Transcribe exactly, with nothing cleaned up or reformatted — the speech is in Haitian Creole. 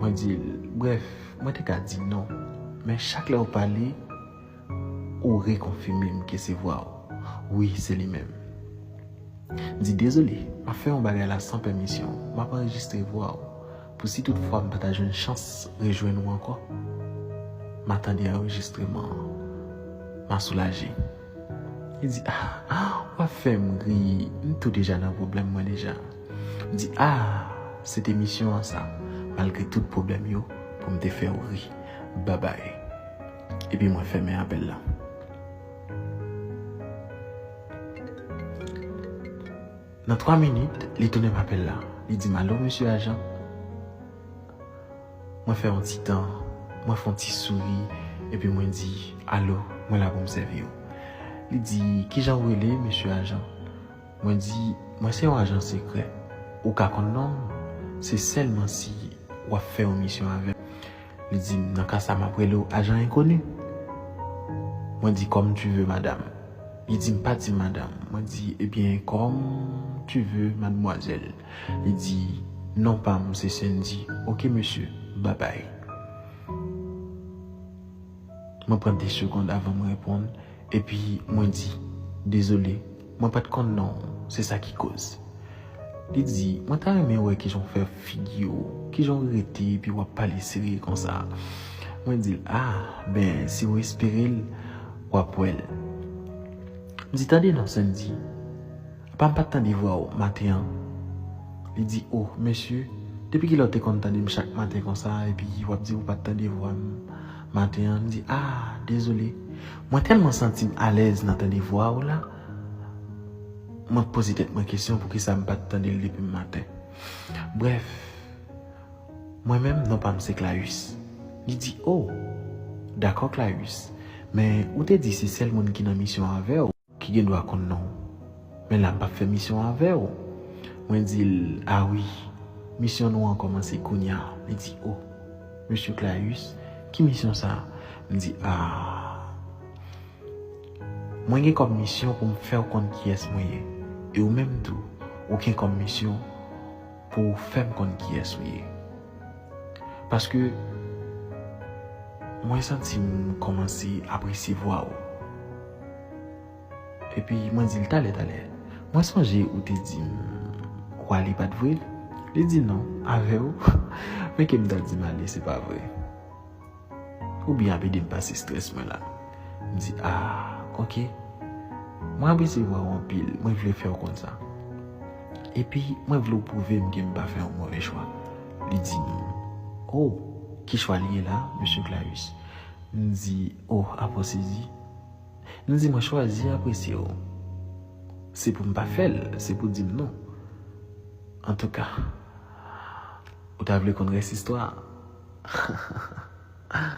Mwen di l, brèf, mwen te ka di non, men chak lè w pale, ou rekonfime m ke se vwa w. Wi, se li menm. M di, dezole, m ap fè yon bagay la san pèmisyon w. M ap anrejistre vwa w pou si tout fwa m pa ta jwenn chans rejwenn ou ankò, m a tande anrejistreman an, m a soulaje. Li di, ah, w ap fè m ri, m tou deja nan pwoblèm mwen deja. M di, ah, se te misyon an sa, malgre tout pwoblèm yo, pou m te fè w ri. Babay. Epi mwen fèmen apèl la. Nan twa minit, li tounen m apèl la. Li di m, alo, mesye ajan. Mwen fè yon ti tan, mwen fè yon ti souri, epi mwen di, alo, mwen la pou m sèvi w. Li di, kijan w rele, mesye ajan? Mwen di, mwen se yon ajan sekrè. Ou ka konn non m, se sèlman si w ap fè yon misyon avè m. Li di m, nan ka sa, m ap rele w ajan enkoni. Mwen di, comme tu veux, madame. Li di m, pa di m madam. Mwen di, ebyen, comme tu veux, mademoiselle. Li di, non pa m, se Sandy. Ok, mesye, babay. Mwen pran de segond avan mwen reponn, epi mwen di, dezole, mwen pa t konn non w, se sa ki koz. Li di, mwen ta renmen wè kijan w fè figi w, kijan w rete epi w ap pale serye konsa. Mwen di l, ah, ben, si w espere l, w ap wè l. M di, tande non, Sandy. Apa m pa t tande vwa w maten an? Li di, oh, mesye, depi kilè w te konn tande m chak maten konsa, epi w ap di w pa t tande vwa m maten an? M di, ah, dezole. Mwen tèlman santi m alèz nan tande vwa w la, mwen poze tèt mwen kesyon poukisa m pa t tande l depi maten. Brèf, mwen menm, non pa m se Clarisse. Li di, oh, dakò, Clarisse, men ou te di se sèl moun ki nan misyon avè w ki gen dwa konn non w. Men la, m p ap fè misyon avè w. Mwen di l, a wi, misyon nou an kòmanse kounye a. Li di, oh, mesye Clarisse, ki misyon sa? M di, ah, mwen gen kòm misyon pou m fè w konn kiyès mwen ye. E ou menm tou, ou gen kòm misyon pou w fè m konn kiyès ou ye. Paske mwen santi m kòmanse apresye vwa w. Epi mwen di l, talè, talè. Mwen sonje ou te di m w ale, pa t vre? Li di, non, avè w. Men ke m ta di m ale, se pa vre. Ou byen ap ede m pase estrès mwen la. M di, ah, ok. Mwen apresye vwa w anpil, mwen vle fè w konn sa. Epi, mwen vle w pwouve m ke m pa fè yon move chwa. Li di m, oh, ki chwa li ye la, mesye Clarisse? M di, oh, apa w sezi? M di, mwen chwazi apresye w. Se pou m pa fè l, se pou w di m non. Antouka, ou ta vle konn rès istwa a?